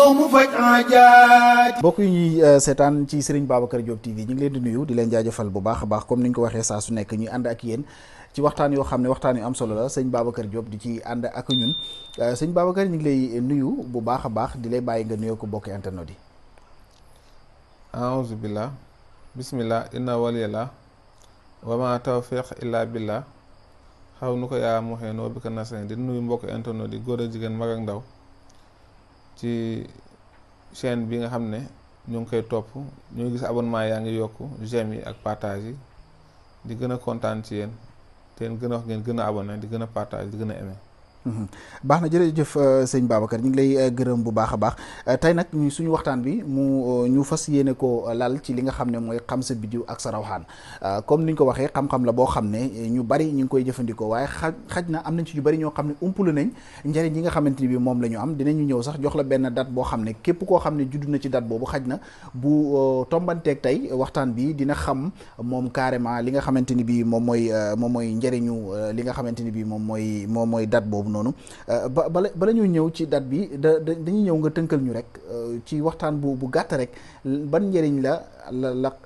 ñëw mu faj aajaati. mbokk yi ñuy seetaan ci Serigne Babacar Diop TV ñu ngi leen di nuyu di leen jaajëfal bu baax a baax comme ni ñu ko waxee saa su nekk ñuy ànd ak yéen ci waxtaan yoo xam ne waxtaan yu am solo la sëñ Babacar Diop di ci ànd ak ñun sëñ Babacar ñu ngi lay nuyu bu baax a baax di lay bàyyi nga nuyoo ko bokk internet yi. aouzu billah bismillah inna waliyallah wa ma tawfiq illa billah xaw nu ko yaa moxee noo bi ko nasen di nuyu mbokk internet yi góor a jigéen mag ak ndaw ci chaîne bi nga xam ne ñu ngi koy topp ñu ngi gis abonnement yaa ngi yokk j'aime yi ak partage yi di gën a kontaan ci yéen te gën a wax ngeen gën a abonné di gën a partage di gën a aimé. baax na jërëjëf sëñ Babacar ñu ngi lay gërëm bu baax a baax tey nag suñu waxtaan bi ñu fas yéene ko lal ci li nga xam ne mooy xam sa bidiw ak sa rawxaan comme ni ñu ko waxee xam-xam la boo xam ne ñu bari ñu ngi koy jëfandikoo waaye xaj na am nañ ci ñu bari ñoo xam ne umpule nañ njëriñ yi nga xamante ni bi moom la ñu am dinañu ñëw sax jox la benn date boo xam ne képp koo xam ne judd na ci date boobu xaj na bu tombanteeg tey waxtaan bi dina xam moom carrément li nga xamante ni bi moom mooy njëriñu li nga xamante ni bi moom mooy date boobu noonu bala ñuy ñëw ci date bi dañuy ñëw nga tënkal ñu rek ci waxtaan bu gàtt rek ban njëriñ la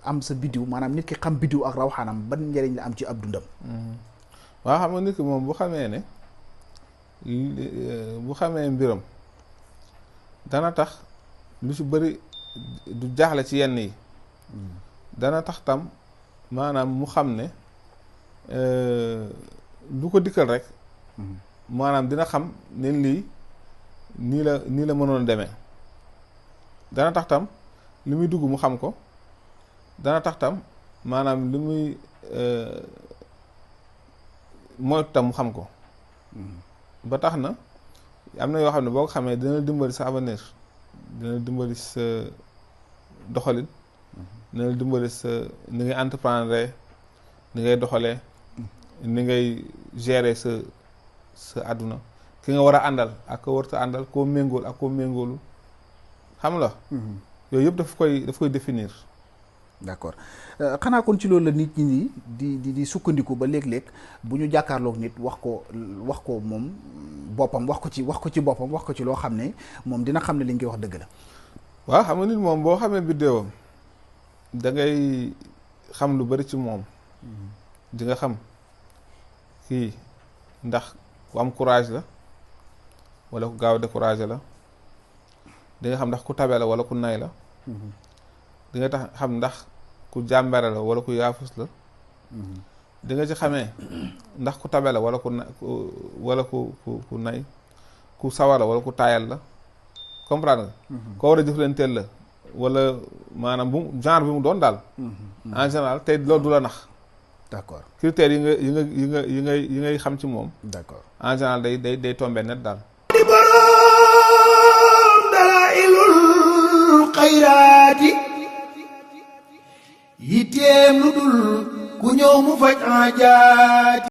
am sa bidiw maanaam nit ki xam bidiw ak rawxaanam ban njëriñ la am ci ab dundam. waaw xam nga nit ki moom bu xamee mbiram dana tax lu ci bëri du jaaxle ci yenn yi dana tax tam maanaam mu xam ne du ko dikkal rek maanaam dina xam ne lii nii la mënoon demee dana tax tam li muy dugg mu xam ko dana tax tam maanaam li muy moytu tam mu xam ko ba tax na am na yoo xam ne boo ko xamee dina dimbali sa avenir dina dimbali sa doxalin dina dimbali sa ni ngay entreprendre ni ngay doxalee ni ngay gérer sa àdduna ki nga war a àndal ak ko warta àndal koo méngool ak koo méngoolu xam la yooyu yëpp daf koy définir. d'accord xanaa kon ci loolu la nit ñi di sukkandiku ba léeg-léeg bu ñu jàkkaarloog nit wax ko moom boppam wax ko ci boppam wax ko ci loo xam ne moom dina xam ne li ñu koy wax dëgg la. waaw xam nga nit moom boo xamee biddéewam da ngay xam lu bari ci moom di nga xam kii ndax ku am courage la wala ku gaaw a découragé la di nga xam ndax ku tabe la wala ku nay la di nga tax xam ndax ku jàmbare la wala ku yaafus la di nga ci xamee ndax ku tabe la wala ku nay ku sawar la wala ku taayal la comprendre nga koo war a jëflanteel la wala maanaam bu genre bi mu doon daal en général tey loolu du la nax. d'accord critères yi ngay xam ci moom. d'accord en général day tombé net daal. di boroom dalaa'ilul xayraati yitteem lu dul ku ñëw mu faj aajaati.